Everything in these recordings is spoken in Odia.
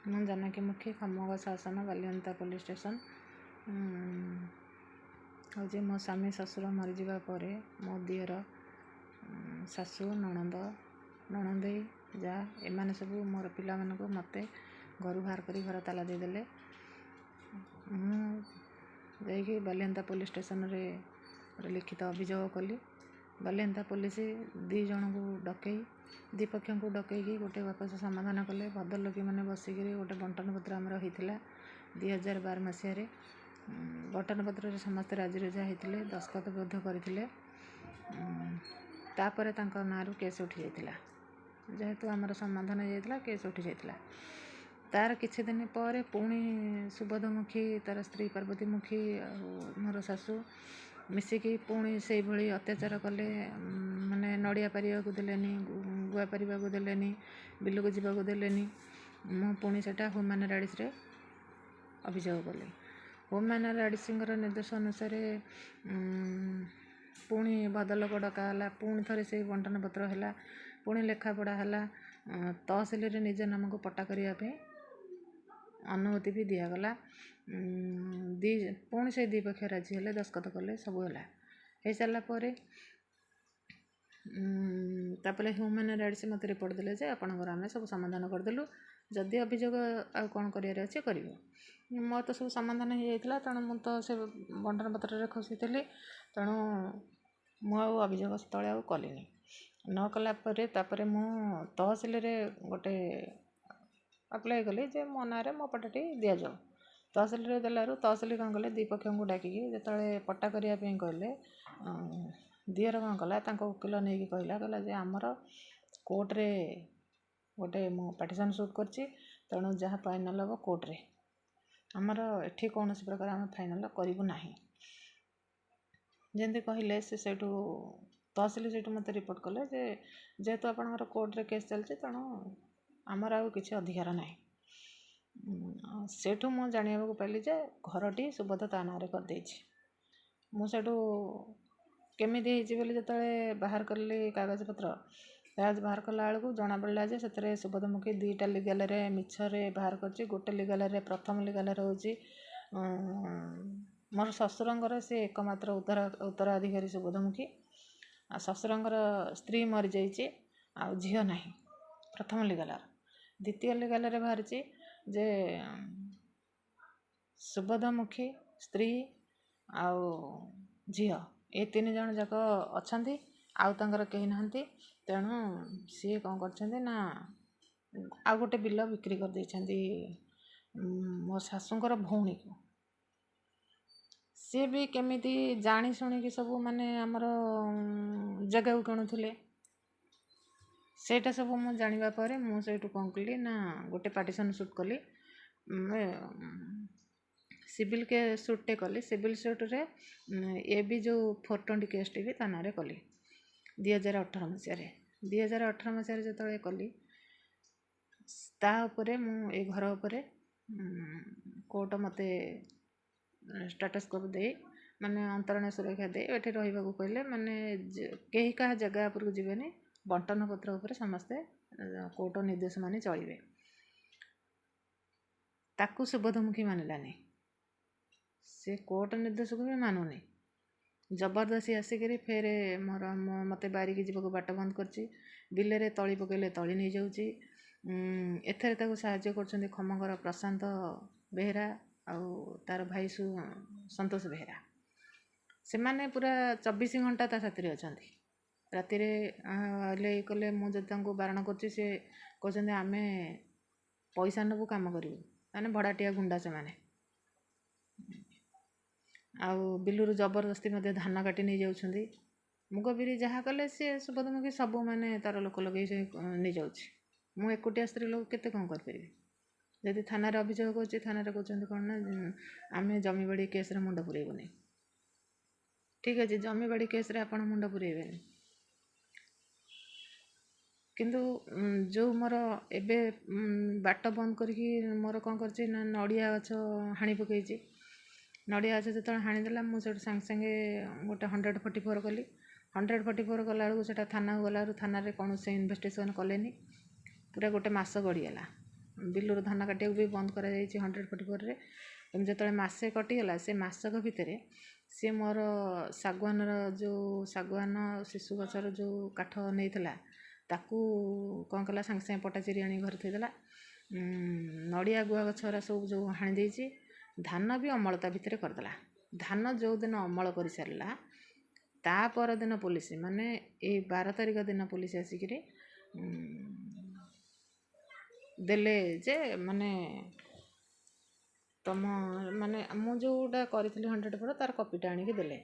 ମୁଁ ଜାନକୀ ମୁଖୀ, ଖମଙ୍ଗ ଶାସନ, ବାଲିଅନ୍ତା ପୋଲିସ୍ ଷ୍ଟେସନ୍। ହେଉଛି ମୋ ସ୍ୱାମୀ ଶ୍ୱଶୁର ମରିଯିବା ପରେ ମୋ ଦିଅର, ଶାଶୁ, ନଣନ୍ଦ, ନଣନ୍ଦେଇ, ଯାଆ ଏମାନେ ସବୁ ମୋର ପିଲାମାନଙ୍କୁ, ମୋତେ ଘରୁ ବାହାର କରି ଘର ତାଲା ଦେଇଦେଲେ। ମୁଁ ଯାଇକି ବାଲିଅନ୍ତା ପୋଲିସ୍ ଷ୍ଟେସନରେ ଗୋଟେ ଲିଖିତ ଅଭିଯୋଗ କଲି। ବାଲିଅନ୍ତା ପୋଲିସ୍ ଦୁଇ ଜଣଙ୍କୁ ଡକାଇ, ଦୁଇ ପକ୍ଷଙ୍କୁ ଡକାଇକି ଗୋଟେ ବାପସ ସମାଧାନ କଲେ। ଭଦ୍ରଲୋକମାନେ ବସିକିରି ଗୋଟେ ବଣ୍ଟନ ପତ୍ର ଆମର ହେଇଥିଲା 2012 ମସିହାରେ। ବଣ୍ଟନ ପତ୍ରରେ ସମସ୍ତେ ରାଜି ରୁଜା ହେଇଥିଲେ, ଦସ୍ତଖତ ମଧ୍ୟ କରିଥିଲେ। ତାପରେ ତାଙ୍କ ନାଁରୁ କେସ୍ ଉଠି ଯାଇଥିଲା। ଯେହେତୁ ଆମର ସମାଧାନ ହେଇଯାଇଥିଲା, କେସ୍ ଉଠି ଯାଇଥିଲା। ତା'ର କିଛି ଦିନ ପରେ ପୁଣି ସୁବୋଧ ମୁଖୀ, ତା'ର ସ୍ତ୍ରୀ ପାର୍ବତୀ ମୁଖୀ ଆଉ ମୋର ଶାଶୁ ମିଶିକି ପୁଣି ସେଇଭଳି ଅତ୍ୟାଚାର କଲେ। ମାନେ ନଡ଼ିଆ ପାରିବାକୁ ଦେଲେନି, ଗୁଆ ପାରିବାକୁ ଦେଲେନି, ବିଲକୁ ଯିବାକୁ ଦେଲେନି। ମୁଁ ପୁଣି ସେଇଟା ହ୍ୟୁମାନ୍ ରାଇଟ୍ସରେ ଅଭିଯୋଗ କଲି। ହ୍ୟୁମାନ୍ ରାଇଟ୍ସଙ୍କର ନିର୍ଦ୍ଦେଶ ଅନୁସାରେ ପୁଣି ଭଦ୍ରଲୋକ ଡକା ହେଲା। ପୁଣି ଥରେ ସେଇ ବଣ୍ଟନ ପତ୍ର ହେଲା, ପୁଣି ଲେଖାପଢ଼ା ହେଲା। ତହସିଲରେ ନିଜ ନାମକୁ ପଟ୍ଟା କରିବା ପାଇଁ ଅନୁମତି ବି ଦିଆଗଲା। ପୁଣି ସେଇ ଦୁଇ ପକ୍ଷ ରାଜି ହେଲେ, ଦସ୍ତଖତ କଲେ, ସବୁ ହେଲା। ହେଇସାରିଲା ପରେ ତାପରେ ହ୍ୟୁମାନ୍ ରାଇଟ୍ସ ମୋତେ ରିପୋର୍ଟ ଦେଲେ ଯେ ଆପଣଙ୍କର ଆମେ ସବୁ ସମାଧାନ କରିଦେଲୁ, ଯଦି ଅଭିଯୋଗ ଆଉ କ'ଣ କରିବାର ଅଛି କରିବ। ମୋର ତ ସବୁ ସମାଧାନ ହେଇଯାଇଥିଲା, ତେଣୁ ମୁଁ ତ ସେ ବଣ୍ଟନ ପତ୍ରରେ ଖୁସି ଥିଲି। ତେଣୁ ମୁଁ ଆଉ ଅଭିଯୋଗ ସେତେବେଳେ ଆଉ କଲିନି। ନ କଲା ପରେ ତାପରେ ମୁଁ ତହସିଲରେ ଗୋଟେ ଆପ୍ଲାଏ କଲି ଯେ ମୋ ନାଁରେ ମୋ ପଟ୍ଟାଟି ଦିଆଯାଉ। ତହସିଲରେ ଦେଲାରୁ ତହସିଲ କ'ଣ କଲେ, ଦୁଇ ପକ୍ଷଙ୍କୁ ଡାକିକି ଯେତେବେଳେ ପଟ୍ଟା କରିବା ପାଇଁ କହିଲେ, ଦିଅର କ'ଣ କଲା, ତାଙ୍କ ଓକିଲ ନେଇକି କହିଲା, କହିଲା ଯେ ଆମର କୋର୍ଟରେ ଗୋଟେ ମୁଁ ପାଟିସନ୍ ସୁଟ୍ କରିଛି, ତେଣୁ ଯାହା ଫାଇନାଲ୍ ହେବ କୋର୍ଟରେ, ଆମର ଏଠି କୌଣସି ପ୍ରକାର ଆମେ ଫାଇନାଲ୍ କରିବୁ ନାହିଁ। ଯେମିତି କହିଲେ, ସେ ସେଇଠୁ ତହସିଲ ସେଇଠୁ ମୋତେ ରିପୋର୍ଟ କଲେ ଯେ ଯେହେତୁ ଆପଣଙ୍କର କୋର୍ଟରେ କେସ୍ ଚାଲିଛି, ତେଣୁ ଆମର ଆଉ କିଛି ଅଧିକାର ନାହିଁ। ସେଇଠୁ ମୁଁ ଜାଣିବାକୁ ପାଇଲି ଯେ ଘରଟି ସୁବୋଧ ତା ନାଁରେ କରିଦେଇଛି। ମୁଁ ସେଇଠୁ କେମିତି ହେଇଛି ବୋଲି ଯେତେବେଳେ ବାହାର କଲି କାଗଜପତ୍ର, କାଗଜ ବାହାର କଲା ବେଳକୁ ଜଣାପଡ଼ିଲା ଯେ ସେଥିରେ ସୁବୋଧ ମୁଖୀ ଦୁଇଟା ଲିଗାଲରେ ମିଛରେ ବାହାର କରିଛି। ଗୋଟେ ଲିଗାଲରେ, ପ୍ରଥମ ଲିଗାଲରେ ହେଉଛି ମୋର ଶ୍ୱଶୁରଙ୍କର, ସେ ଏକମାତ୍ର ଉତ୍ତରାଧିକାରୀ ସୁବୋଧ ମୁଖୀ, ଆଉ ଶ୍ୱଶୁରଙ୍କର ସ୍ତ୍ରୀ ମରିଯାଇଛି ଆଉ ଝିଅ ନାହିଁ, ପ୍ରଥମ ଲିଗାଲର। ଦ୍ୱିତୀୟ ଲିଗାଲରେ ବାହାରିଛି ଯେ ସୁବୋଧ ମୁଖୀ, ସ୍ତ୍ରୀ ଆଉ ଝିଅ ଏ ତିନି ଜଣ ଯାକ ଅଛନ୍ତି, ଆଉ ତାଙ୍କର କେହି ନାହାନ୍ତି। ତେଣୁ ସିଏ କ'ଣ କରିଛନ୍ତି ନା ଆଉ ଗୋଟେ ବିଲ ବିକ୍ରି କରିଦେଇଛନ୍ତି ମୋ ଶାଶୁଙ୍କର ଭଉଣୀକୁ। ସିଏ ବି କେମିତି ଜାଣି ଶୁଣିକି ସବୁ ମାନେ ଆମର ଜାଗାକୁ କିଣୁଥିଲେ, ସେଇଟା ସବୁ ମୁଁ ଜାଣିବା ପରେ ମୁଁ ସେଇଠୁ କ'ଣ କଲି ନା ଗୋଟେ ପାଟିସନ୍ ସୁଟ୍ କଲି, ସିଭିଲ୍ ସୁଟ୍ଟେ କଲି। ସିଭିଲ୍ ସୁଟ୍ରେ ଏ ବି ଯେଉଁ 420 କେସ୍ଟି ବି ତା ନାଁରେ କଲି 2018 ମସିହାରେ। 2018 ମସିହାରେ ଯେତେବେଳେ କଲି, ତା ଉପରେ ମୁଁ ଏ ଘର ଉପରେ କୋର୍ଟ ମୋତେ ଷ୍ଟାଟସ୍ କୋ ଦେଇ, ମାନେ ଅନ୍ତରୀଣ ସୁରକ୍ଷା ଦେଇ ଏଠି ରହିବାକୁ କହିଲେ। ମାନେ କେହି କାହା ଜାଗା ଉପରକୁ ଯିବେନି, ବଣ୍ଟନ ପତ୍ର ଉପରେ ସମସ୍ତେ କୋର୍ଟ ନିର୍ଦ୍ଦେଶ ମାନି ଚଳିବେ। ତାକୁ ସୁବୋଧମୁଖୀ ମାନିଲାନି। ସେ କୋର୍ଟ ନିର୍ଦ୍ଦେଶକୁ ବି ମାନୁନି। ଜବରଦସ୍ତି ଆସିକରି ଫେରେ ମୋର ମୋତେ ବାରିକି ଯିବାକୁ ବାଟ ବନ୍ଦ କରିଛି। ବିଲରେ ତଳି ପକାଇଲେ ତଳି ନେଇଯାଉଛି। ଏଥିରେ ତାକୁ ସାହାଯ୍ୟ କରୁଛନ୍ତି ଖମଙ୍ଗର ପ୍ରଶାନ୍ତ ବେହେରା ଆଉ ତା'ର ଭାଇ ସନ୍ତୋଷ ବେହେରା। ସେମାନେ ପୁରା 24 ଘଣ୍ଟା ତା ସାଥିରେ ଅଛନ୍ତି। ରାତିରେ ହେଲେ ଇଏ କଲେ, ମୁଁ ଯଦି ତାଙ୍କୁ ବାରଣ କରୁଛି, ସେ କହୁଛନ୍ତି ଆମେ ପଇସା ନେବୁ, କାମ କରିବୁ। ମାନେ ଭଡ଼ାଟିଆ ଗୁଣ୍ଡା ସେମାନେ। ଆଉ ବିଲରୁ ଜବରଦସ୍ତି ମଧ୍ୟ ଧାନ କାଟି ନେଇଯାଉଛନ୍ତି, ମୁଗ ବିରି ଯାହା କଲେ ସିଏ ସୁବୋଧମୁଖୀ ସବୁ ମାନେ ତା'ର ଲୋକ ଲଗେଇ ସେ ନେଇଯାଉଛି। ମୁଁ ଏକୁଟିଆ ସ୍ତ୍ରୀ ଲୋକ, କେତେ କ'ଣ କରିପାରିବି? ଯଦି ଥାନାରେ ଅଭିଯୋଗ କରୁଛି, ଥାନାରେ କହୁଛନ୍ତି କ'ଣ ନା ଆମେ ଜମିବାଡ଼ି କେସ୍ରେ ମୁଣ୍ଡ ପୁରେଇବୁନି। ଠିକ୍ ଅଛି, ଜମିବାଡ଼ି କେସ୍ରେ ଆପଣ ମୁଣ୍ଡ ପୁରେଇବେନି, କିନ୍ତୁ ଯେଉଁ ମୋର ଏବେ ବାଟ ବନ୍ଦ କରିକି ମୋର କ'ଣ କରିଛି ନା ନଡ଼ିଆ ଗଛ ହାଣି ପକାଇଛି। ନଡ଼ିଆ ଗଛ ଯେତେବେଳେ ହାଣିଦେଲା, ମୁଁ ସେଇଠୁ ସାଙ୍ଗେ ସାଙ୍ଗେ ଗୋଟେ 144 କଲି। 144 କଲାବେଳକୁ ସେଇଟା ଥାନାକୁ ଗଲାବେଳକୁ ଥାନାରେ କୌଣସି ଇନଭେଷ୍ଟିଗେସନ୍ କଲେନି। ପୁରା ଗୋଟେ ମାସ ଗଡ଼ିଗଲା। ବିଲରୁ ଧାନ କାଟିବାକୁ ବି ବନ୍ଦ କରାଯାଇଛି 144ରେ। କିନ୍ତୁ ଯେତେବେଳେ ମାସେ କଟିଗଲା, ସେ ମାସକ ଭିତରେ ସିଏ ମୋର ଶାଗୁଆନର ଯେଉଁ ଶାଗୁଆନ ଶିଶୁ ଗଛର ଯେଉଁ କାଠ ନେଇଥିଲା, ତାକୁ କ'ଣ କଲା? ସାଙ୍ଗେ ସାଙ୍ଗେ ପଟା ଚିରି ଆଣି ଘରେ ଥୋଇଦେଲା। ନଡ଼ିଆ ଗୁଆ ଗଛ ଗୁରା ସବୁ ଯେଉଁ ହାଣି ଦେଇଛି। ଧାନ ବି ଅମଳ ତା ଭିତରେ କରିଦେଲା। ଧାନ ଯେଉଁଦିନ ଅମଳ କରିସାରିଲା, ତା ପରଦିନ ପୋଲିସ, ମାନେ ଏଇ 12 ତାରିଖ ଦିନ ପୋଲିସ ଆସିକିରି ଦେଲେ ଯେ ମାନେ ତମ ମାନେ ମୁଁ ଯେଉଁଟା କରିଥିଲି 104, ତାର କପିଟା ଆଣିକି ଦେଲେ।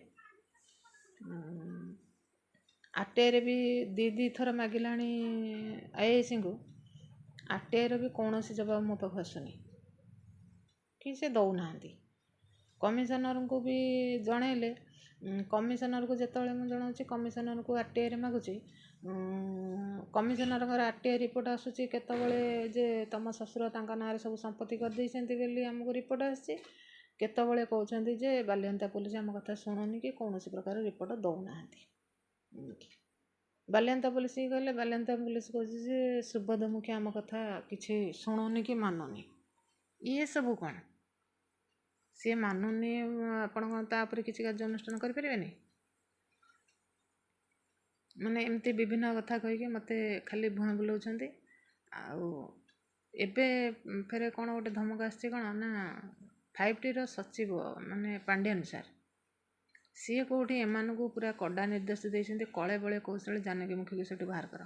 ଆର୍ଟିଆଇରେ ବି ଦୁଇ ଦୁଇ ଥର ମାଗିଲାଣି ଆଇଆଇସିଙ୍କୁ। ଆର୍ଟିଆଇର ବି କୌଣସି ଜବାବ ମୋ ପାଖକୁ ଆସୁନି କି ସେ ଦେଉନାହାନ୍ତି। କମିଶନରଙ୍କୁ ବି ଜଣେଇଲେ, କମିଶନରକୁ ଯେତେବେଳେ ମୁଁ ଜଣାଉଛି, କମିଶନରକୁ ଆର୍ଟିଆଇରେ ମାଗୁଛି, କମିଶନରଙ୍କର ଆର୍ଟିଆଇ ରିପୋର୍ଟ ଆସୁଛି କେତେବେଳେ ଯେ ତମ ଶ୍ୱଶୁର ତାଙ୍କ ନାଁରେ ସବୁ ସମ୍ପତ୍ତି କରିଦେଇଛନ୍ତି ବୋଲି ଆମକୁ ରିପୋର୍ଟ ଆସିଛି। କେତେବେଳେ କହୁଛନ୍ତି ଯେ ବାଲିଅନ୍ତା ପୋଲିସ ଆମ କଥା ଶୁଣୁନି କି କୌଣସି ପ୍ରକାର ରିପୋର୍ଟ ଦେଉନାହାନ୍ତି। ବାଲିଅନ୍ତା ପୋଲିସ କହିଲେ, ବାଲିଅନ୍ତା ପୋଲିସ କହୁଛି ଯେ ସୁବୋଧ ମୁଖୀ ଆମ କଥା କିଛି ଶୁଣୁନି କି ମାନୁନି। ଇଏ ସବୁ କ'ଣ? ସିଏ ମାନୁନି, ଆପଣ କ'ଣ ତା ଉପରେ କିଛି କାର୍ଯ୍ୟାନୁଷ୍ଠାନ କରିପାରିବେନି? ମାନେ ଏମିତି ବିଭିନ୍ନ କଥା କହିକି ମୋତେ ଖାଲି ଭୁଆଁ ବୁଲାଉଛନ୍ତି। ଆଉ ଏବେ ଫେରେ କ'ଣ ଗୋଟେ ଧମକ ଆସିଛି, କ'ଣ ନା 5Tର ସଚିବ ମାନେ ପାଣ୍ଡିଆନ ସାର୍, ସିଏ କେଉଁଠି ଏମାନଙ୍କୁ ପୁରା କଡ଼ା ନିର୍ଦ୍ଦେଶ ଦେଇଛନ୍ତି, କଳେ ବଳେ କୌଶଳେ ଜାନକୀ ମୁଖୀକୁ ସେଠୁ ବାହାର କର।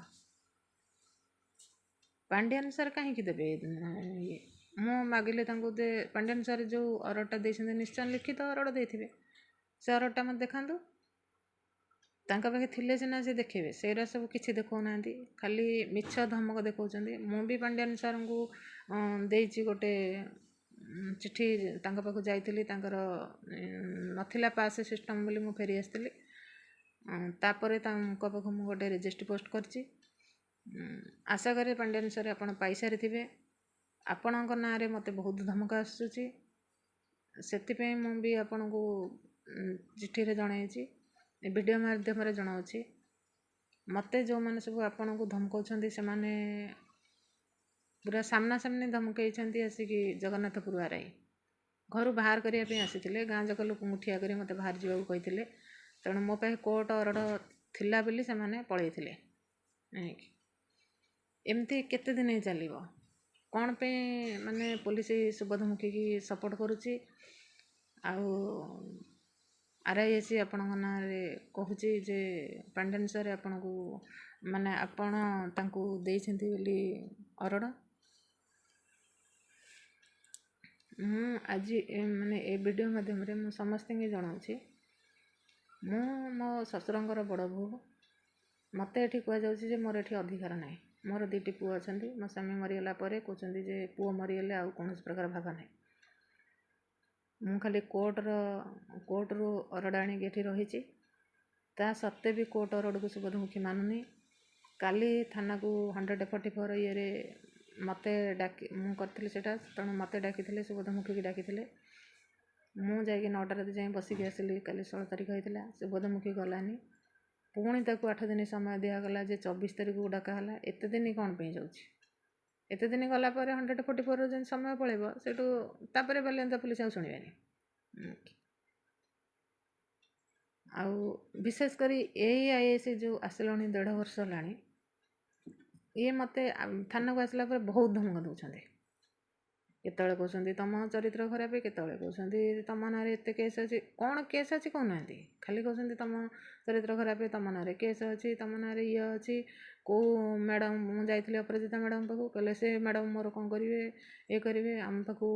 ପାଣ୍ଡିଆନ ସାର୍ କାହିଁକି ଦେବେ ଇଏ? ମୁଁ ମାଗିଲେ ତାଙ୍କୁ ଯେ ପାଣ୍ଡିଆନ ସାର୍ ଯେଉଁ ଅର୍ଡ଼ରଟା ଦେଇଛନ୍ତି, ନିଶ୍ଚୟ ଲିଖିତ ଅର୍ଡ଼ର ଦେଇଥିବେ। ସେ ଅର୍ଡ଼ରଟା ମୋତେ ଦେଖାନ୍ତୁ। ତାଙ୍କ ପାଖେ ଥିଲେ ସିନା ସେ ଦେଖେଇବେ। ସେଇଟା ସବୁ କିଛି ଦେଖାଉନାହାନ୍ତି, ଖାଲି ମିଛ ଧମକ ଦେଖାଉଛନ୍ତି। ମୁଁ ବି ପାଣ୍ଡିଆନ ସାର୍ଙ୍କୁ ଦେଇଛି ଗୋଟେ ଚିଠି। ତାଙ୍କ ପାଖକୁ ଯାଇଥିଲି, ତାଙ୍କର ନଥିଲା ପାସ୍ ସିଷ୍ଟମ୍ ବୋଲି ମୁଁ ଫେରି ଆସିଥିଲି। ତାପରେ ତାଙ୍କ ପାଖକୁ ମୁଁ ଗୋଟେ ରେଜିଷ୍ଟ୍ରି ପୋଷ୍ଟ କରିଛି। ଆଶା କରେ ପାଣ୍ଡିଆନ ସାର୍ ଆପଣ ପାଇସାରିଥିବେ। ଆପଣଙ୍କ ନାଁରେ ମୋତେ ବହୁତ ଧମକ ଆସୁଛି, ସେଥିପାଇଁ ମୁଁ ବି ଆପଣଙ୍କୁ ଚିଠିରେ ଜଣାଇଛି, ଏ ଭିଡ଼ିଓ ମାଧ୍ୟମରେ ଜଣାଉଛି। ମୋତେ ଯେଉଁମାନେ ସବୁ ଆପଣଙ୍କୁ ଧମକାଉଛନ୍ତି, ସେମାନେ ପୁରା ସାମ୍ନାସାମ୍ନି ଧମକେଇଛନ୍ତି। ଆସିକି ଜଗନ୍ନାଥପୁର ଆର୍ଆଇ ଘରୁ ବାହାର କରିବା ପାଇଁ ଆସିଥିଲେ। ଗାଁ ଯାକ ଲୋକଙ୍କୁ ଠିଆ କରି ମୋତେ ବାହାରି ଯିବାକୁ କହିଥିଲେ। ତେଣୁ ମୋ ପାଖେ କୋର୍ଟ ଅର୍ଡ଼ର ଥିଲା ବୋଲି ସେମାନେ ପଳେଇଥିଲେ। ଏମିତି କେତେ ଦିନ ଚାଲିବ? କ'ଣ ପାଇଁ ମାନେ ପୋଲିସ ସୁବୋଧ ମୁଖୀକି ସପୋର୍ଟ କରୁଛି ଆଉ ଆର୍ I ଆସି ଆପଣଙ୍କ ନାଁରେ କହୁଛି ଯେ ପାଣ୍ଡିଆନ ସାର୍ ଆପଣଙ୍କୁ, ମାନେ ଆପଣ ତାଙ୍କୁ ଦେଇଛନ୍ତି ବୋଲି ଅର୍ଡ଼ର? ମୁଁ ଆଜି ମାନେ ଏ ଭିଡ଼ିଓ ମାଧ୍ୟମରେ ମୁଁ ସମସ୍ତଙ୍କୁ ଜଣାଉଛି, ମୁଁ ମୋ ଶ୍ୱଶୁରଙ୍କର ବଡ଼ ବୋହୂ। ମୋତେ ଏଠି କୁହାଯାଉଛି ଯେ ମୋର ଏଠି ଅଧିକାର ନାହିଁ। ମୋର ଦୁଇଟି ପୁଅ ଅଛନ୍ତି। ମୋ ସ୍ୱାମୀ ମରିଗଲା ପରେ କହୁଛନ୍ତି ଯେ ପୁଅ ମରିଗଲେ ଆଉ କୌଣସି ପ୍ରକାର ଭାଗ ନାହିଁ। ମୁଁ ଖାଲି କୋର୍ଟରୁ ଅର୍ଡ଼ର ଆଣିକି ଏଠି ରହିଛି। ତା ସତ୍ତ୍ୱେ ବି କୋର୍ଟ ଅର୍ଡ଼ରକୁ ସୁବୋଧ ମୁଖୀ ମାନୁନି। କାଲି ଥାନାକୁ 144 ଇଏରେ ମୋତେ ଡାକି, ମୁଁ କରିଥିଲି ସେଇଟା, ତେଣୁ ମୋତେ ଡାକିଥିଲେ, ସୁବୋଧ ମୁଖୀକି ଡାକିଥିଲେ। ମୁଁ ଯାଇକି 9ଟା ରାତି ଯାଏଁ ବସିକି ଆସିଲି। କାଲି 16 ତାରିଖ ହେଇଥିଲା। ସୁବୋଧ ମୁଖୀ ଗଲାନି। ପୁଣି ତାକୁ 8 ଦିନ ସମୟ ଦିଆଗଲା ଯେ 24 ତାରିଖକୁ ଡାକା ହେଲା। ଏତେ ଦିନ କ'ଣ ପାଇଁ ଯାଉଛି? ଏତେ ଦିନ ଗଲା ପରେ 144ର ଯେମିତି ସମୟ ପଳେଇବ, ସେଇଠୁ ତାପରେ ବାଲିଅନ୍ତା ପୋଲିସ ଆଉ ଶୁଣିବେନି। ଆଉ ବିଶେଷ କରି ଏଇ I I C ଯେଉଁ ଆସିଲାଣି ଦେଢ଼ ବର୍ଷ ହେଲାଣି, ଇଏ ମୋତେ ଥାନାକୁ ଆସିଲା ପରେ ବହୁତ ଧମକ ଦେଉଛନ୍ତି। କେତେବେଳେ କହୁଛନ୍ତି ତୁମ ଚରିତ୍ର ଖରାପ, କେତେବେଳେ କହୁଛନ୍ତି ତୁମ ନାଁରେ ଏତେ କେସ୍ ଅଛି। କ'ଣ କେସ୍ ଅଛି କହୁନାହାନ୍ତି, ଖାଲି କହୁଛନ୍ତି ତୁମ ଚରିତ୍ର ଖରାପ, ତୁମ ନାଁରେ କେସ୍ ଅଛି, ତୁମ ନାଁରେ ଇଏ ଅଛି। କେଉଁ ମ୍ୟାଡ଼ାମ୍? ମୁଁ ଯାଇଥିଲି ଅପରାଜିତା ମ୍ୟାଡ଼ାମ୍ ପାଖକୁ। କହିଲେ ସେ ମ୍ୟାଡ଼ାମ୍ ମୋର କ'ଣ କରିବେ, ଇଏ କରିବେ ଆମ ପାଖକୁ,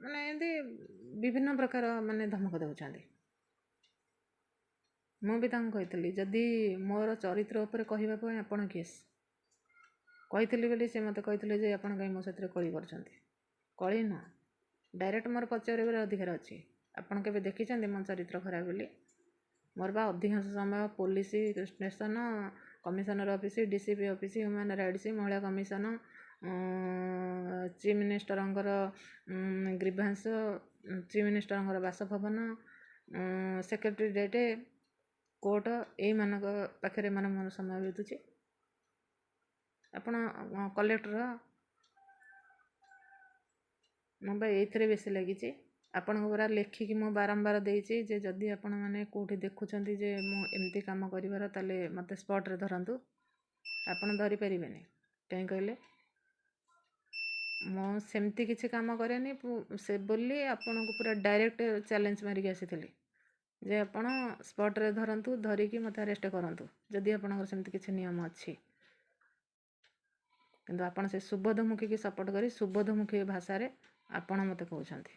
ମାନେ ଏମିତି ବିଭିନ୍ନ ପ୍ରକାର ମାନେ ଧମକ ଦେଉଛନ୍ତି। ମୁଁ ବି ତାଙ୍କୁ କହିଥିଲି, ଯଦି ମୋର ଚରିତ୍ର ଉପରେ କହିବା ପାଇଁ ଆପଣ କିଏ କହିଥିଲି ବୋଲି ସେ ମୋତେ କହିଥିଲେ ଯେ ଆପଣ କାହିଁ ମୋ ସାଥିରେ କଳି କରୁଛନ୍ତି? କଳି ନୁହଁ, ଡାଇରେକ୍ଟ ମୋର ପଚାରିବାର ଅଧିକାର ଅଛି। ଆପଣ କେବେ ଦେଖିଛନ୍ତି ମୋ ଚରିତ୍ର ଖରାପ ବୋଲି? ମୋର ବା ଅଧିକାଂଶ ସମୟ police station, commissioner office, D C P office, human rights, ମହିଳା କମିଶନ, ଚିଫ୍ ମିନିଷ୍ଟରଙ୍କର ଗ୍ରିଭାନ୍ସ, ଚିଫ୍ ମିନିଷ୍ଟରଙ୍କର ବାସଭବନ, ସେକ୍ରେଟେରିଏଟ୍, କୋର୍ଟ, ଏଇମାନଙ୍କ ପାଖରେ ମାନେ ମୋର ସମୟ ବିତୁଛି। ଆପଣ କଲେକ୍ଟର ମୁଁ ବା ଏଇଥିରେ ବେଶୀ ଲାଗିଛି। ଆପଣଙ୍କ ପରା ଲେଖିକି ମୁଁ ବାରମ୍ବାର ଦେଇଛି ଯେ ଯଦି ଆପଣମାନେ କେଉଁଠି ଦେଖୁଛନ୍ତି ଯେ ମୁଁ ଏମିତି କାମ କରିବାର, ତାହେଲେ ମୋତେ ସ୍ପଟ୍ରେ ଧରନ୍ତୁ। ଆପଣ ଧରିପାରିବେନି, କାହିଁ କହିଲେ ମୁଁ ସେମିତି କିଛି କାମ କରେନି ସେ ବୋଲି ଆପଣଙ୍କୁ ପୁରା ଡାଇରେକ୍ଟ ଚ୍ୟାଲେଞ୍ଜ ମାରିକି ଆସିଥିଲି ଯେ ଆପଣ ସ୍ପଟ୍ରେ ଧରନ୍ତୁ, ଧରିକି ମୋତେ ଆରେଷ୍ଟ କରନ୍ତୁ ଯଦି ଆପଣଙ୍କର ସେମିତି କିଛି ନିୟମ ଅଛି। କିନ୍ତୁ ଆପଣ ସେ ସୁବୋଧମୁଖୀକି ସପୋର୍ଟ କରି ସୁବୋଧମୁଖୀ ଭାଷାରେ ଆପଣ ମୋତେ କହୁଛନ୍ତି।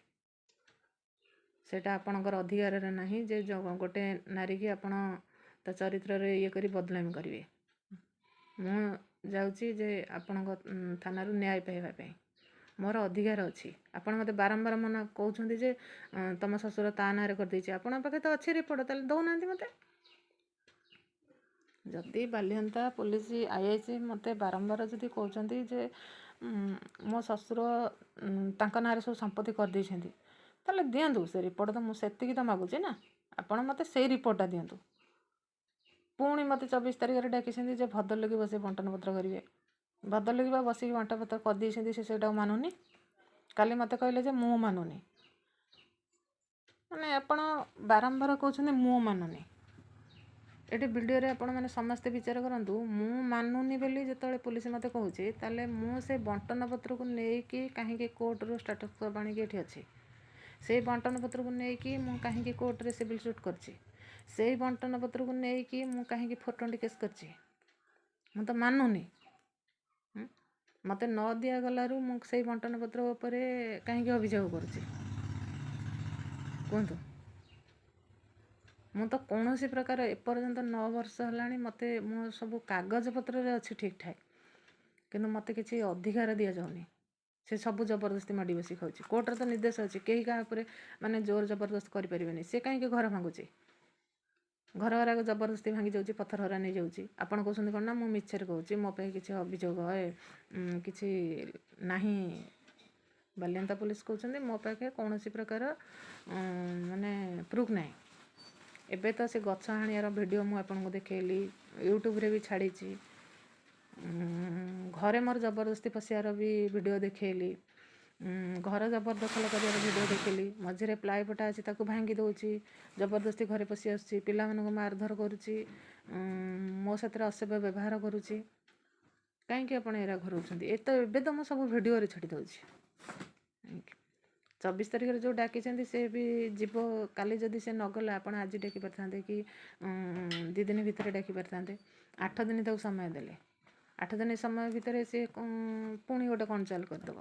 ସେଇଟା ଆପଣଙ୍କର ଅଧିକାରରେ ନାହିଁ ଯେ ଗୋଟେ ନାରୀକି ଆପଣ ତା ଚରିତ୍ରରେ ଇଏ କରି ବଦନାମୀ କରିବେ। ମୁଁ ଯାଉଛି ଯେ ଆପଣଙ୍କ ଥାନାରୁ ନ୍ୟାୟ ପାଇବା ପାଇଁ, ମୋର ଅଧିକାର ଅଛି। ଆପଣ ମୋତେ ବାରମ୍ବାର ମନା କହୁଛନ୍ତି ଯେ ତମ ଶ୍ୱଶୁର ତା ନାଁରେ କରିଦେଇଛି। ଆପଣଙ୍କ ପାଖେ ତ ଅଛି ରିପୋର୍ଟ, ତାହେଲେ ଦେଉନାହାନ୍ତି ମୋତେ। ଯଦି ବାଲିଅନ୍ତା ପୋଲିସ IIC ମୋତେ ବାରମ୍ବାର ଯଦି କହୁଛନ୍ତି ଯେ ମୋ ଶ୍ୱଶୁର ତାଙ୍କ ନାଁରେ ସବୁ ସମ୍ପତ୍ତି କରିଦେଇଛନ୍ତି, ତାହେଲେ ଦିଅନ୍ତୁ ସେ ରିପୋର୍ଟ। ତ ମୁଁ ସେତିକି ତ ମାଗୁଛି ନା, ଆପଣ ମୋତେ ସେଇ ରିପୋର୍ଟଟା ଦିଅନ୍ତୁ। ପୁଣି ମୋତେ 24 ତାରିଖରେ ଡାକିଛନ୍ତି ଯେ ଭଦ୍ରଲୋକି ବସି ବଣ୍ଟନ ପତ୍ର କରିବେ। ଭଦ୍ରଲୋକି ବା ବସିକି ବଣ୍ଟନ ପତ୍ର କରିଦେଇଛନ୍ତି, ସେ ସେଇଟାକୁ ମାନୁନି। କାଲି ମୋତେ କହିଲେ ଯେ ମୁଁ ମାନୁନି। ମାନେ ଆପଣ ବାରମ୍ବାର କହୁଛନ୍ତି ମୁଁ ମାନୁନି। ଏଠି ଭିଡ଼ିଓରେ ଆପଣମାନେ ସମସ୍ତେ ବିଚାର କରନ୍ତୁ, ମୁଁ ମାନୁନି ବୋଲି ଯେତେବେଳେ ପୋଲିସ ମୋତେ କହୁଛି, ତାହେଲେ ମୁଁ ସେ ବଣ୍ଟନ ପତ୍ରକୁ ନେଇକି କାହିଁକି କୋର୍ଟରୁ ଷ୍ଟାଟସ୍ ଆଣିକି ଏଠି ଅଛି? ସେଇ ବଣ୍ଟନ ପତ୍ରକୁ ନେଇକି ମୁଁ କାହିଁକି କୋର୍ଟରେ ସିଭିଲ୍ ସୁଟ୍ କରିଛି? ସେଇ ବଣ୍ଟନ ପତ୍ରକୁ ନେଇକି ମୁଁ କାହିଁକି 420 କେସ୍ କରିଛି? ମୁଁ ତ ମାନୁନି। ମୋତେ ନ ଦିଆଗଲାରୁ ମୁଁ ସେଇ ବଣ୍ଟନ ପତ୍ର ଉପରେ କାହିଁକି ଅଭିଯୋଗ କରୁଛି କୁହନ୍ତୁ? ମୁଁ ତ କୌଣସି ପ୍ରକାର ଏପର୍ଯ୍ୟନ୍ତ 9 ବର୍ଷ ହେଲାଣି, ମୋତେ ମୋ ସବୁ କାଗଜପତ୍ରରେ ଅଛି ଠିକ୍ଠାକ୍, କିନ୍ତୁ ମୋତେ କିଛି ଅଧିକାର ଦିଆଯାଉନି। ସେ ସବୁ ଜବରଦସ୍ତି ମାଡ଼ି ବସି ଖାଉଛି। କୋର୍ଟର ତ ନିର୍ଦ୍ଦେଶ ଅଛି କେହି କାହା ଉପରେ ମାନେ ଜୋର ଜବରଦସ୍ତ କରିପାରିବେନି। ସେ କାହିଁକି ଘର ଭାଙ୍ଗୁଛି? ଘର ଗୁରାକ ଜବରଦସ୍ତି ଭାଙ୍ଗି ଯାଉଛି, ପଥର ହରା ନେଇଯାଉଛି। ଆପଣ କହୁଛନ୍ତି କ'ଣ ନା ମୁଁ ମିଛରେ କହୁଛି, ମୋ ପାଇଁ କିଛି ଅଭିଯୋଗ କିଛି ନାହିଁ। ବାଲିଅନ୍ତା ପୋଲିସ କହୁଛନ୍ତି ମୋ ପାଖେ କୌଣସି ପ୍ରକାର ମାନେ ପ୍ରୁଫ୍ ନାହିଁ। ଏବେ ତ ସେ ଗଛ ହାଣିବାର ଭିଡ଼ିଓ ମୁଁ ଆପଣଙ୍କୁ ଦେଖେଇଲି, ୟୁଟ୍ୟୁବରେ ବି ଛାଡ଼ିଛି। ଘରେ ମୋର ଜବରଦସ୍ତି ପଶିବାର ବି ଭିଡ଼ିଓ ଦେଖେଇଲି, ଘର ଜବରଦଖଲ କରିବାର ଭିଡ଼ିଓ ଦେଖେଇଲି। ମଝିରେ ପ୍ଲାଏ ପଟା ଅଛି, ତାକୁ ଭାଙ୍ଗି ଦେଉଛି, ଜବରଦସ୍ତି ଘରେ ପଶି ଆସୁଛି, ପିଲାମାନଙ୍କୁ ମାରଧର କରୁଛି, ମୋ ସାଥିରେ ଅସଭ୍ୟ ବ୍ୟବହାର କରୁଛି। କାହିଁକି ଆପଣ ଏରା ଘରଉଛନ୍ତି? ଏ ତ ଏବେ ତ ମୁଁ ସବୁ ଭିଡ଼ିଓରେ ଛାଡ଼ି ଦେଉଛି। 24 ତାରିଖରେ ଯେଉଁ ଡାକିଛନ୍ତି ସେ ବି ଯିବ କାଲି। ଯଦି ସେ ନଗଲା, ଆପଣ ଆଜି ଡାକି ପାରିଥାନ୍ତେ କି 2 ଦିନ ଭିତରେ ଡାକି ପାରିଥାନ୍ତେ। 8 ଦିନ ତାକୁ ସମୟ ଦେଲେ, 8 ଦିନ ସମୟ ଭିତରେ ସେ ପୁଣି ଗୋଟେ କ'ଣ ଚାଲ କରିଦେବ।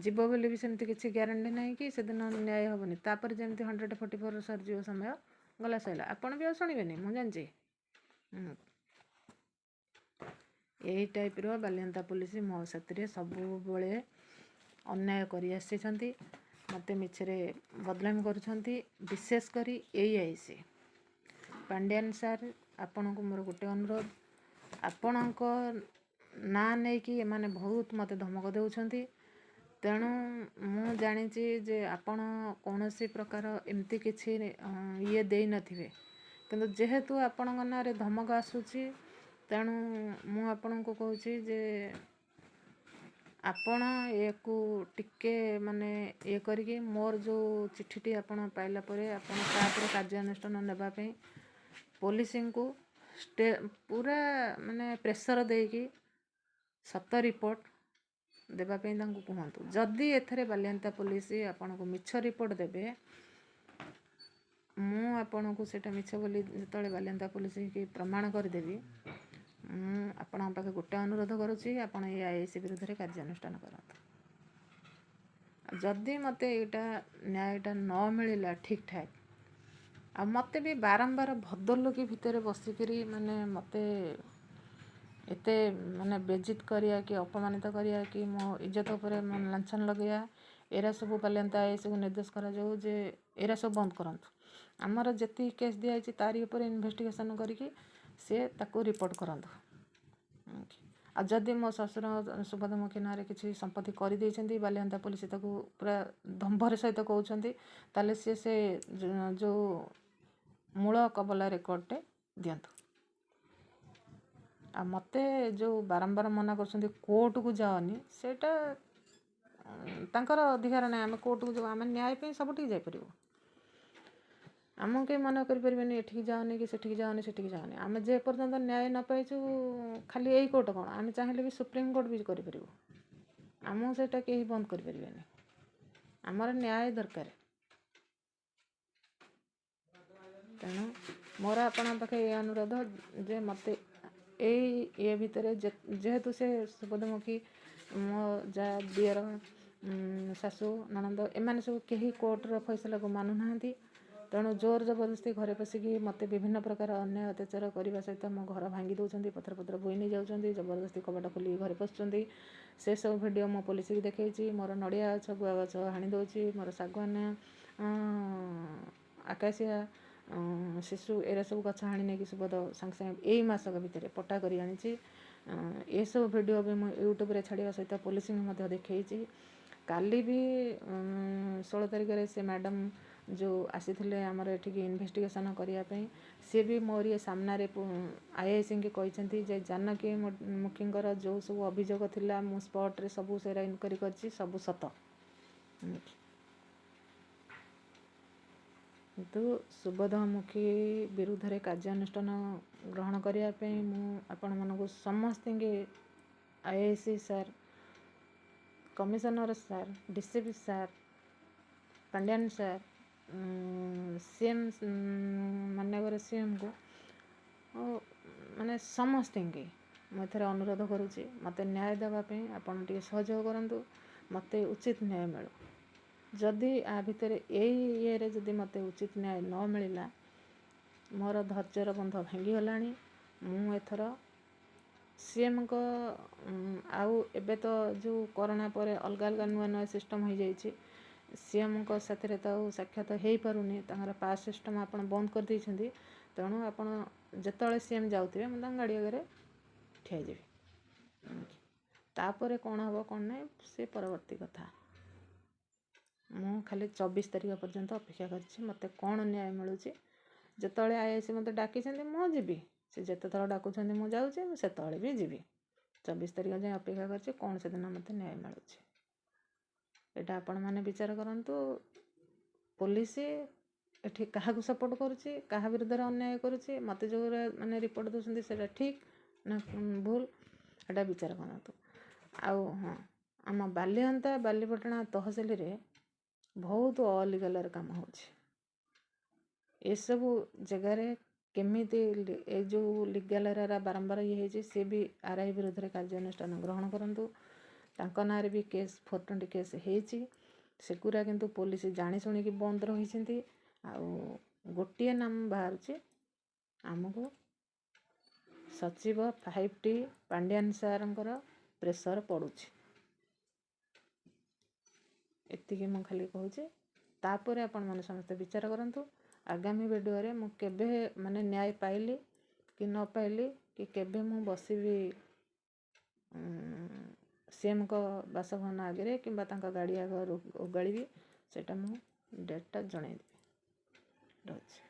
ଯିବ ବୋଲି ବି ସେମିତି କିଛି ଗ୍ୟାରେଣ୍ଟି ନାହିଁ କି ସେଦିନ ନ୍ୟାୟ ହେବନି। ତାପରେ ଯେମିତି 144 ସରିଯିବ ସମୟ, ଗଲା ସରିଲା, ଆପଣ ବି ଆଉ ଶୁଣିବେନି, ମୁଁ ଜାଣିଛି। ଏଇ ଟାଇପ୍ର ବାଲିଅନ୍ତା ପୋଲିସ ମୋ ସାଥିରେ ସବୁବେଳେ ଅନ୍ୟାୟ କରି ଆସିଛନ୍ତି, ମୋତେ ମିଛରେ ବଦନାମ କରୁଛନ୍ତି। ବିଶେଷ କରି AIC Pandian sir, ଆପଣଙ୍କୁ ମୋର ଗୋଟେ ଅନୁରୋଧ। ଆପଣଙ୍କ ନାଁ ନେଇକି ଏମାନେ ବହୁତ ମୋତେ ଧମକ ଦେଉଛନ୍ତି। ତେଣୁ ମୁଁ ଜାଣିଛି ଯେ ଆପଣ କୌଣସି ପ୍ରକାର ଏମିତି କିଛି ଇଏ ଦେଇନଥିବେ, କିନ୍ତୁ ଯେହେତୁ ଆପଣଙ୍କ ନାଁରେ ଧମକ ଆସୁଛି, ତେଣୁ ମୁଁ ଆପଣଙ୍କୁ କହୁଛି ଯେ ଆପଣ ୟାକୁ ଟିକେ ମାନେ ଇଏ କରିକି ମୋର ଯେଉଁ ଚିଠିଟି ଆପଣ ପାଇଲା ପରେ ଆପଣ ତା ଉପରେ କାର୍ଯ୍ୟାନୁଷ୍ଠାନ ନେବା ପାଇଁ ପୋଲିସଙ୍କୁ ପୁରା ମାନେ ପ୍ରେସର ଦେଇକି ସତ ରିପୋର୍ଟ ଦେବା ପାଇଁ ତାଙ୍କୁ କୁହନ୍ତୁ। ଯଦି ଏଥିରେ ବାଲିଅନ୍ତା ପୋଲିସ ଆପଣଙ୍କୁ ମିଛ ରିପୋର୍ଟ ଦେବେ, ମୁଁ ଆପଣଙ୍କୁ ସେଇଟା ମିଛ ବୋଲି ଯେତେବେଳେ ବାଲିଅନ୍ତା ପୋଲିସକି ପ୍ରମାଣ କରିଦେବି, ମୁଁ ଆପଣଙ୍କ ପାଖେ ଗୋଟେ ଅନୁରୋଧ କରୁଛି, ଆପଣ ଏ IIC ବିରୁଦ୍ଧରେ କାର୍ଯ୍ୟାନୁଷ୍ଠାନ କରନ୍ତୁ। ଯଦି ମୋତେ ଏଇଟା ନ୍ୟାୟଟା ନ ମିଳିଲା ଠିକ୍ଠାକ୍, ଆଉ ମୋତେ ବି ବାରମ୍ବାର ଭଦ୍ରଲୋକି ଭିତରେ ବସିକିରି ମାନେ ମୋତେ ଏତେ ମାନେ ବେଜିତ କରିବା କି ଅପମାନିତ କରିବା କି ମୋ ଇଜ୍ଜତ ଉପରେ ଲାଞ୍ଛନ ଲଗାଇବା, ଏରା ସବୁ ବାଲିଅନ୍ତା ଏସବୁ ନିର୍ଦ୍ଦେଶ କରାଯାଉ ଯେ ଏରା ସବୁ ବନ୍ଦ କରନ୍ତୁ। ଆମର ଯେତିକି କେସ୍ ଦିଆହେଇଛି ତାରି ଉପରେ ଇନଭେଷ୍ଟିଗେସନ୍ କରିକି ସିଏ ତାକୁ ରିପୋର୍ଟ କରନ୍ତୁ। ଆଉ ଯଦି ମୋ ଶ୍ୱଶୁର ସୁବୋଧମୁଖୀ ନାଁରେ କିଛି ସମ୍ପତ୍ତି କରିଦେଇଛନ୍ତି, ବାଲିଅନ୍ତା ପୋଲିସ ତାକୁ ପୁରା ଦମ୍ଭର ସହିତ କହୁଛନ୍ତି, ତାହେଲେ ସିଏ ସେ ଯେଉଁ ମୂଳ କବଲା ରେକର୍ଡ଼ଟେ ଦିଅନ୍ତୁ। ଆଉ ମୋତେ ଯେଉଁ ବାରମ୍ବାର ମନା କରୁଛନ୍ତି କୋର୍ଟକୁ ଯାଅନି, ସେଇଟା ତାଙ୍କର ଅଧିକାର ନାହିଁ। ଆମେ କୋର୍ଟକୁ ଯିବୁ, ଆମେ ନ୍ୟାୟ ପାଇଁ ସବୁଠିକି ଯାଇପାରିବୁ। ଆମକୁ କେହି ମନା କରିପାରିବେନି ଏଠିକି ଯାଅନି କି ସେଠିକି ଯାଅନି, ସେଠିକି ଯାଅନି। ଆମେ ଯେ ପର୍ଯ୍ୟନ୍ତ ନ୍ୟାୟ ନ ପାଇଛୁ, ଖାଲି ଏଇ କୋର୍ଟ କ'ଣ, ଆମେ ଚାହିଁଲେ ବି ସୁପ୍ରିମକୋର୍ଟ ବି କରିପାରିବୁ। ଆମକୁ ସେଇଟା କେହି ବନ୍ଦ କରିପାରିବେନି। ଆମର ନ୍ୟାୟ ଦରକାର। ତେଣୁ ମୋର ଆପଣଙ୍କ ପାଖେ ଏ ଅନୁରୋଧ ଯେ ମୋତେ ଏଇ ଇଏ ଭିତରେ, ଯେହେତୁ ସେ ସୁବୋଧମୁଖୀ, ମୋ ଯାଆ, ଦିଅର, ଶାଶୁ, ନଣନ୍ଦ ଏମାନେ ସବୁ କେହି କୋର୍ଟର ଫଇସଲାକୁ ମାନୁନାହାନ୍ତି। ତେଣୁ ଜୋର ଜବରଦସ୍ତି ଘରେ ପଶିକି ମୋତେ ବିଭିନ୍ନ ପ୍ରକାର ଅନ୍ୟାୟ ଅତ୍ୟାଚାର କରିବା ସହିତ ମୋ ଘର ଭାଙ୍ଗି ଦେଉଛନ୍ତି, ପଥର ପଥର ବୋହି ନେଇଯାଉଛନ୍ତି, ଜବରଦସ୍ତି କବାଟ ଖୋଲିକି ଘରେ ପଶୁଛନ୍ତି। ସେସବୁ ଭିଡ଼ିଓ ମୁଁ ପୋଲିସକି ଦେଖେଇଛି। ମୋର ନଡ଼ିଆ ଗଛ, ଗୁଆ ଗଛ ହାଣି ଦେଉଛି। ମୋର ଶାଗୁଆନ, ଆକାଶିଆ, ଶିଶୁ ଏରା ସବୁ ଗଛ ହାଣି ନେଇକି ସୁବୋଧ ସାଙ୍ଗେ ସାଙ୍ଗେ ଏଇ ମାସକ ଭିତରେ ପଟ୍ଟା କରି ଆଣିଛି। ଏସବୁ ଭିଡ଼ିଓ ବି ମୁଁ ୟୁଟ୍ୟୁବରେ ଛାଡ଼ିବା ସହିତ ପୋଲିସଙ୍କୁ ମଧ୍ୟ ଦେଖେଇଛି। କାଲି ବି 16 ତାରିଖରେ ସେ ମ୍ୟାଡ଼ାମ୍ ଯେଉଁ ଆସିଥିଲେ ଆମର ଏଠିକି ଇନଭେଷ୍ଟିଗେସନ୍ କରିବା ପାଇଁ, ସିଏ ବି ମୋରି ସାମ୍ନାରେ ଆଇଆଇସିଙ୍କୁ କହିଛନ୍ତି ଯେ ଜାନକୀ ମୁଖୀଙ୍କର ଯେଉଁ ସବୁ ଅଭିଯୋଗ ଥିଲା, ମୁଁ ସ୍ପଟ୍ରେ ସବୁ ସେଇଟା ଇନକ୍ୱାରି କରିଛି, ସବୁ ସତ। କିନ୍ତୁ ସୁବୋଧ ମୁଖୀ ବିରୁଦ୍ଧରେ କାର୍ଯ୍ୟାନୁଷ୍ଠାନ ଗ୍ରହଣ କରିବା ପାଇଁ ମୁଁ ଆପଣମାନଙ୍କୁ ସମସ୍ତଙ୍କୁ, IIC sir, commissioner sir, DCP sir, Pandian sir, CM, ମାନ୍ୟବର ସିଏମ୍କୁ, ମାନେ ସମସ୍ତଙ୍କୁ ମୁଁ ଏଥିରେ ଅନୁରୋଧ କରୁଛି, ମୋତେ ନ୍ୟାୟ ଦେବା ପାଇଁ ଆପଣ ଟିକେ ସହଯୋଗ କରନ୍ତୁ। ମୋତେ ଉଚିତ ନ୍ୟାୟ ମିଳୁ। ଯଦି ଆ ଭିତରେ ଏଇ ଇଏରେ ଯଦି ମୋତେ ଉଚିତ ନ୍ୟାୟ ନ ମିଳିଲା, ମୋର ଧୈର୍ଯ୍ୟର ବନ୍ଧ ଭାଙ୍ଗିଗଲାଣି। ମୁଁ ଏଥର ସିଏମ୍ଙ୍କ, ଆଉ ଏବେ ତ ଯେଉଁ କରୋନା ପରେ ଅଲଗା ଅଲଗା ନୂଆ ନୂଆ ସିଷ୍ଟମ୍ ହେଇଯାଇଛି, ସିଏମ୍ଙ୍କ ସାଥିରେ ତ ଆଉ ସାକ୍ଷାତ ହେଇପାରୁନି। ତାଙ୍କର ପାସ୍ ସିଷ୍ଟମ୍ ଆପଣ ବନ୍ଦ କରିଦେଇଛନ୍ତି। ତେଣୁ ଆପଣ ଯେତେବେଳେ ସିଏମ୍ ଯାଉଥିବେ, ମୁଁ ତାଙ୍କ ଗାଡ଼ି ଆଗରେ ଠିଆ ହେଇଯିବି। ତାପରେ କ'ଣ ହେବ କ'ଣ ନାହିଁ ସେ ପରବର୍ତ୍ତୀ କଥା। ମୁଁ ଖାଲି 24 ତାରିଖ ପର୍ଯ୍ୟନ୍ତ ଅପେକ୍ଷା କରିଛି, ମୋତେ କ'ଣ ନ୍ୟାୟ ମିଳୁଛି। ଯେତେବେଳେ ଆଇଆଇସି ମୋତେ ଡାକିଛନ୍ତି, ମୁଁ ଯିବି। ସେ ଯେତେ ଥର ଡାକୁଛନ୍ତି ମୁଁ ଯାଉଛି, ମୁଁ ସେତେବେଳେ ବି ଯିବି। 24 ତାରିଖ ଯାଏଁ ଅପେକ୍ଷା କରିଛି, କ'ଣ ସେଦିନ ମୋତେ ନ୍ୟାୟ ମିଳୁଛି ଏଇଟା ଆପଣମାନେ ବିଚାର କରନ୍ତୁ। ପୋଲିସ ଏଠି କାହାକୁ ସପୋର୍ଟ କରୁଛି, କାହା ବିରୁଦ୍ଧରେ ଅନ୍ୟାୟ କରୁଛି, ମୋତେ ଯେଉଁଗୁଡ଼ା ମାନେ ରିପୋର୍ଟ ଦେଉଛନ୍ତି ସେଇଟା ଠିକ୍ ନା ଭୁଲ, ଏଇଟା ବିଚାର କରନ୍ତୁ। ଆଉ ହଁ, ଆମ ବାଲିଅନ୍ତା ବାଲିପଟଣା ତହସିଲରେ ବହୁତ ଅଲିଗାଲର କାମ ହେଉଛି। ଏସବୁ ଜାଗାରେ କେମିତି ଏ ଯେଉଁ ଲିଗାଲ ବାରମ୍ବାର ଇଏ ହେଇଛି, ସେ ବି ଆର୍ଆଇ ବିରୁଦ୍ଧରେ କାର୍ଯ୍ୟାନୁଷ୍ଠାନ ଗ୍ରହଣ କରନ୍ତୁ। ତାଙ୍କ ନାଁରେ ବି କେସ୍, 420 କେସ୍ ହେଇଛି। ସେଗୁଡ଼ା କିନ୍ତୁ ପୋଲିସ ଜାଣି ଶୁଣିକି ବନ୍ଦ ରହିଛନ୍ତି। ଆଉ ଗୋଟିଏ ନାମ ବାହାରୁଛି ଆମକୁ, ସଚିବ 5ଟି ପାଣ୍ଡିଆନ ସାର୍ଙ୍କର ପ୍ରେସର ପଡ଼ୁଛି। ଏତିକି ମୁଁ ଖାଲି କହୁଛି। ତାପରେ ଆପଣମାନେ ସମସ୍ତେ ବିଚାର କରନ୍ତୁ। ଆଗାମୀ ଭିଡ଼ିଓରେ ମୁଁ କେବେ ମାନେ ନ୍ୟାୟ ପାଇଲି କି ନ ପାଇଲି, କି କେବେ ମୁଁ ବସିବି ସିଏମ୍ଙ୍କ ବାସଭବନ ଆଗରେ କିମ୍ବା ତାଙ୍କ ଗାଡ଼ି ଆଗ ଓଗାଳିବି, ସେଇଟା ମୁଁ ଡେଟ୍ଟା ଜଣାଇଦେବି। ରହୁଛି।